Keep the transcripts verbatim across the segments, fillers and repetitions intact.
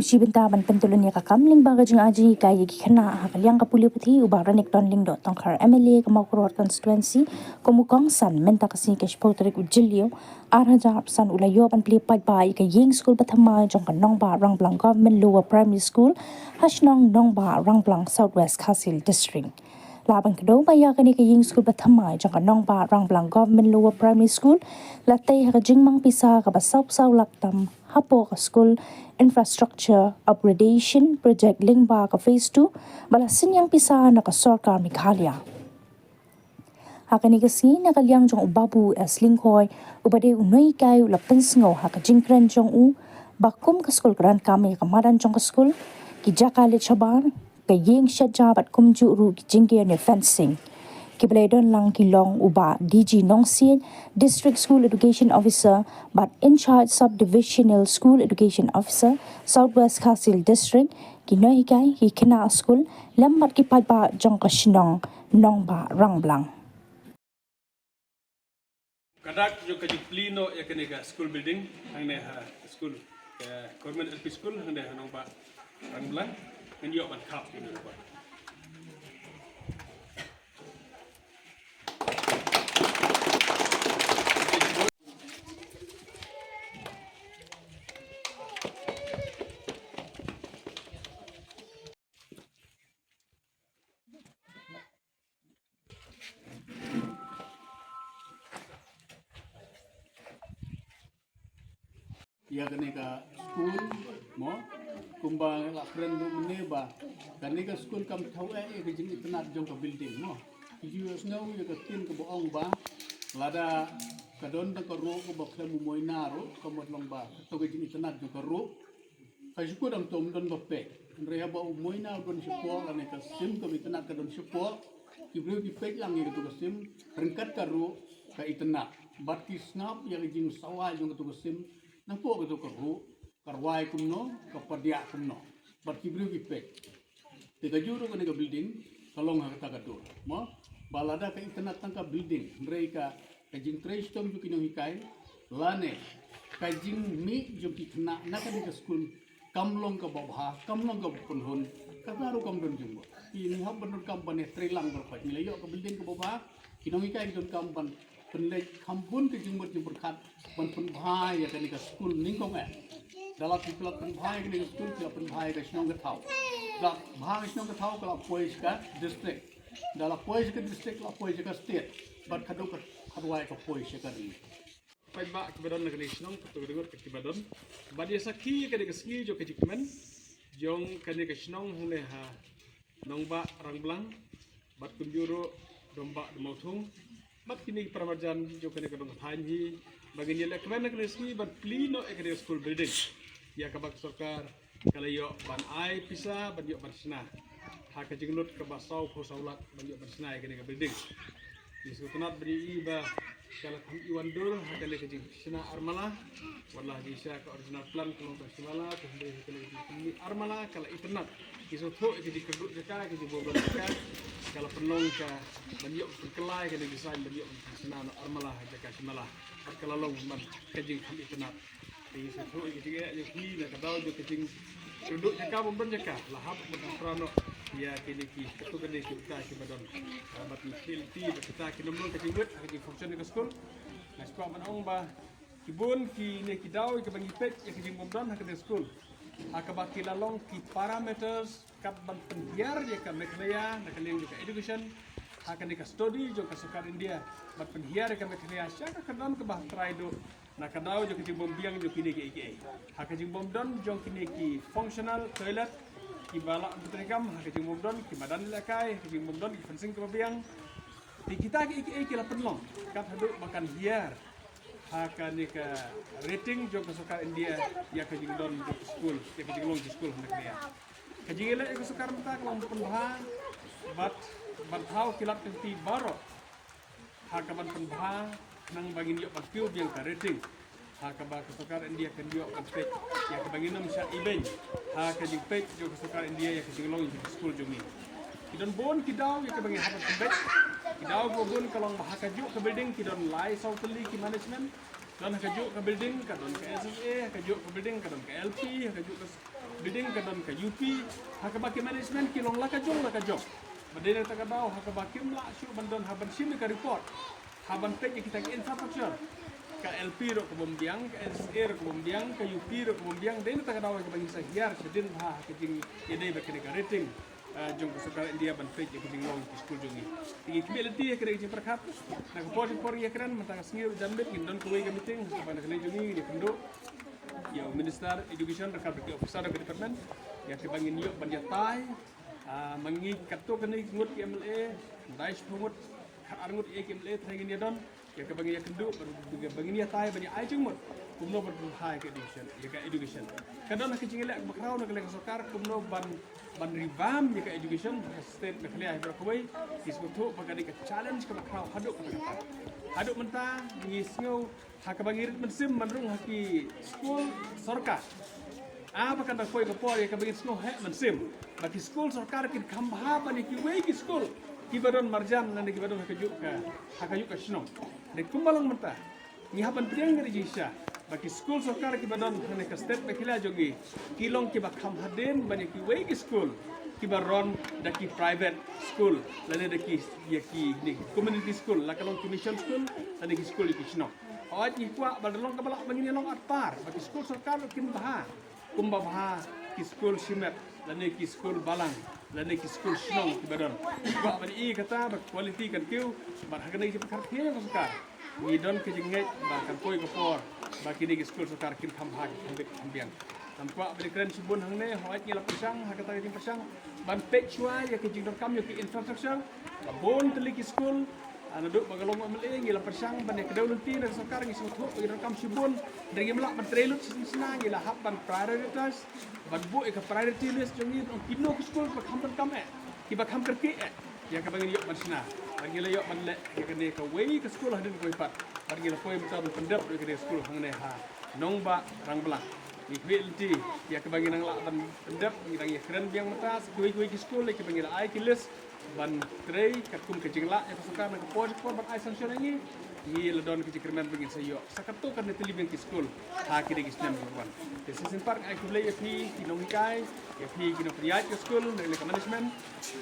Shi bynta ban pyntylun ïa ka kam lyngba ka jingaji ka ïa ki khynnah ha ka liang ka pule puthi, u Bah Renikton Lyngdoh Tongkhar, M L A ka Mawkyrwat Constituency, kum u kongsan mynta ka sngi ka shiphew tarik u Jylliew ar hajar arphew san u la ïoh ban plie paidbah ïa ka ïing skul ba thymmai jong ka Nongbah Rangblang Government Lower Primary School ha shnong Nongbah Rangblang, South West Khasi Hills District. La ban kdew ba ïa kane ka ïing skul ba thymmai jong ka Nongbah Rangblang Government Lower Primary School la tei ha ka jingmang pisa kaba saw saw lak tam hapoh ka School Infrastructure Upgradation Project lyngba ka Phase two ba la synñiang pisa na ka sorkar Meghalaya. Ha kane ka sngi, na ka liang jong u Babu S Lyngkhoi, uba dei u nonghikai, u la pynsngew ha ka jingkren jong u ba kum ka skul ka donkam ïa ka madan jong ka skul, ki jaka leit shabar, ka ïing shet ja bad kumjuh ruh ki jingker ne fencing. Kiba la ïadon lang ki long u Bah D G Nongsiej, District School Education Officer bad In-charge Sub-Divisional School Education Officer, South West Khasi Hills District, ki nonghikai, ki khynnah skul lem bad ki paidbah jong ka shnong Nongbah Rangblang. Ka dak jong ka jingplie noh ïa kane ka school building hangne ha school, ka Government L P School hangne ha Nongbah Rangblang, ngan ïoh ban khap ïa kane ka. Ïa kane ka skul, mo, kumba la kren ruh mynne ba kane ka skul kam thaw eh ïa ka jingitynnad jong ka building, mo. Ki ju ïohsngew ïa ka ktien kaba ong ba lada ka don tang ka ruh kaba khlem u moina ruh, ka mut long ba kato ka jingitynnad jong ka ruh ka shu kut hangto, ym don ba peit. Hynrei haba u moina u don shapoh lane ka sim kaba itynnad ka don shapoh, ki briew ki peit lang ïa kato ka sim ryngkat ka ruh ka itynnad. Bad ki sngap ïa ka jingsawa jong kato ka sim napoh kato ka ruh, ka rwai kumno, ka padiah kumno. Bad ki briew ki peit. Te kajuh ruh kane ka building ka long ha kata ka dur, mo? Ba lada ka itynnad tang ka building, hynrei ka, ka jingtrei shitom jong ki nonghikai lane ka jingmih jong ki khynnah na kane ka skul kam long kaba bha, kam long kaba pynhun, kata ruh kam don jingmut. Ngi hap ban donkam ban ïatrei lang baroh khoit. Ngi la ïoh ka building kaba bha, ki nonghikai ki donkam ban pynleit kham bun ka jingmut jingpyrkhat ban pynbha ïa kane ka skul nyngkong eh. Da la phi, phi la pynbha ïa kane ka skul, phi la pynbha ïa ka shnong ka thaw. Da la bha ka shnong ka thaw, ka la poi sha ka district. Da la poi sha ka district, la poi sha ka state. Bad ka dei ka, ka duwai ka poi sha ka ri. Paidbah kiba don na kane ka shnong, kato ka dei ngut ka kiba don. Bad ïa sakhi ïa kane ka sngi jong ka jingkmen jong kane ka shnong hangne ha Nongbah Rangblang, bad kumjuh ruh Dombah Domathung, bad kine ki para marjan jong kane ka dong ka thaiñ hi, ba ngin ïalehkmen ha kane ka sngi ban plie noh ïa kane ka school building, ïa kaba ka sorkar ka la ïoh ban ai pisa ban ïoh ban shna ha ka jinglut kaba saw phew saw lak ban ïoh ban shna ïa kane ka building. Ngi sngewtynnat ban ïohi ba ka la kham iwan dur ha kane ka jingshna armala. Wat la jingshisha ka original plan ka long tang shi mala, te hynrei ha kane ka jingkhmih armala ka la itynnad. Ngi sngewthuh ïa ka jingkyrduh jaka, ka jingbym don jaka, ka la pynlong ka ban ïoh pynkylla ïa kane ka design ban ïoh pynshna noh armala ha jaka shi mala. Bad ka la long man ka jingkham itynnad. Te ngi sngewthuh ïa ka jingeh jong phi na ka daw jong ka jingkyrduh jaka bym don jaka, la hap ban pynpra noh ïa kine ki, kato kane ki bynta kiba don. Ah, bad ngi khie lynti ba kita kin ym long ka jingwit ha ka jingfunction jong ka skul. Nga sngewkwah ban ong ba ki bun kine ki daw ïa kaba ngi peit ïa ka jingbymdon ha kane ka skul, ha kaba ki la long ki parameters kat ban pynhiar ïa ka Meghalaya na ka liang jong ka education ha kane ka study jong ka sorkar India, ban pynhiar ïa ka Meghalaya sha ka kyrdan kaba trai duh na ka daw jong ka jingbymbiang jong kine kiei kiei. Ha ka jingbymdon jong kine ki functional toilet, kiba lah ban treikam, ha ka jingbymdon ki madan lehkai, ha ka jingbymdon ki fencing kaba biang. Te kita kiei kiei ki la pynlong kat haduh ba kan hiar ha kane ka rating jong ka sorkar India ïa ka jingdon jong ka skul, ïa ka jinglong jong ka skul ha Meghalaya. Ka jingïaleh jong ka sorkar mynta ka long pynbha bad ban thaw ki lad ki lynti baroh ha kaban pynbha, khnang ba ngin ïoh ban kiew biang ka rating, ha kaba ka sorkar India kan ïoh ban peit ïa kaba ngin ym shah ibeiñ ha ka jingpeit jong ka sorkar India ïa ka jinglong jong ka skul jong ngi. Ki don bun ki daw ïa kaba ngi hap ban pynbeit. Ki daw kiba bun ka long ba ha kajuh ka building ki don lai saw tylli ki management. Don ha kajuh ka building ka don ka S S A, ha kajuh ka building ka don ka L P, ha kajuh ka Bidding ka don ka U P, ha kaba ki management ki long la ka jong la ka jong. Ba dei na kata ka daw ha kaba kim lah shuh ban don ha ban shim ka report, ha ban peit ïa kita ki infrastructure. Ka L P ruh ka bym biang, ka N C A ruh ka bym biang, ka U P ruh ka bym biang. Dei na kata ka daw ha kaba ngin sa hiar shadien bha ha ka jingïadei bad kane ka rating, eh, jong ka sorkar India ban peit ïa ka jinglong ki skul jong ngi. Te ngi khmih lynti ha kane ka jingpyrkhat. Na ka por jingpor ïa kren mynta ka sngi ruh janmiet ngin don kawei ka meeting ha kaba na ka liang jong ngi ngin ïakynduh ïa u Minister Education ryngkat bad ki officer jong ka department ïa kaba ngin ïoh ban ïatai, ah, ma ngi katto katne ngut ki M L A, khyndai shiphew ngut, khatar ngut ïa ki M L A, trai ngin ïadon ïa kaba ngin ïakynduh, ba ngin ïatai ban ïa ai jingmut kumno ban pynbha ïa ka education, ïa ka education. Ka don ha ka jingïaleh kaba khraw na ka liang ka sorkar kumno ban, ban revamp ïa ka education ha state Meghalaya hi baroh kawei. Ngi sngewthuh ba ka dei ka challenge kaba khraw haduh katta katta. Haduh mynta ngi sngew ha kaba ngi rit mynsiem ban rung ha ki skul sorkar, ah, ba kan da poi ka por ïa kaba ngi sngew heh mynsiem ba ki skul sorkar kin kham bha ban ïa kiwei ki skul kiba don marjan lane kiba don ha kajuh ka, ha kajuh ka shnong. Te kumba long mynta ngi hap ban pdiang ïa ka jingshisha ba ki skul sorkar kiba don ha kane ka state Meghalaya jong ngi ki long kiba kham hadien ban ïa kiwei ki skul kiba run da ki private school lane da ki, ïa ki, ne, community school, la ka long ki mission school lane ki skul ïa ki shnong. Hooid ngi kwah ba da long kaba lah ba ngin ïa long atpar ba ki skul sorkar ruh kin bha kumba bha ki skul shimet lane ki skul balang lane ki skul shnong kiba don. Ngi kwah ban ïohi kata ba quality kan kiew bad ha kane ka jingpyrkhat ka sorkar ngi don ka jingngeit ba kan poi ka por ba kine ki skul sorkar kin kham bha, kin kham bit, kin kham biang. Ngam kwah ban ïakren shibun hangne, hooid ngi la pyrshang ha kata ka jingpyrshang ban peit shuwa ïa ka jingdonkam ïa ki infrastructure, ka bun tylli ki skul, ah, naduh ba ka long M L A ngi la pyrshang ban ïakdew lynti na ka sorkar, ngi sngewthuh ba ki donkam shibun, hynrei ngim lah ban trei lut shisien shisien, ngi la hap ban prioritize, ban buh ïa ka priority list jong ngi, ban ong kino ki skul ba kham donkam eh, kiba kham kyrkieh eh ïa kaba ngin ïoh ban shna. Bad ngi la ïoh ban leh ïa kane kawei ka skul hadien kawei pat. Bad ngi la poi mynta ban pyndep ïa kane ka skul hangne ha Nongbah Rangblang. Ngi khmih lynti ïa kaba ngi nang lah ban pyndep, ngi dang ïakren biang mynta sa kiwei kiwei ki skul ïa kiba ngi la ai ki list ban trei katkum ka jinglah ïa ka sorkar na ka por jingpor ban ai sanction ïa ngi. Ngi la don ka jingkyrmen ba ngin sa ïoh sa katto katne tylli biang ki skul ha kine ki snem kiban wan. Te shisien pat nga ai khublei ïa phi ki nonghikai, ïa phi ki nongpynïaid ka skul, na ka liang ka management.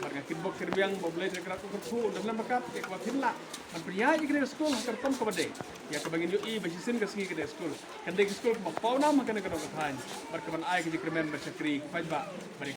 Bad nga kitbok kitrwiang ba U Blei te u kyrkhu un don lem ryngkat ïa kaba phin lah ban pynïaid ïa kane ka skul ha ka rukom kaba dei, ïa kaba ngin ïohi ba shisien ka sngi kane ka skul kan dei ka skul kaba pawnam ha kane ka dong ka thaiñ bad kaban ai ka jingkyrmen ban shakri ki paidbah bad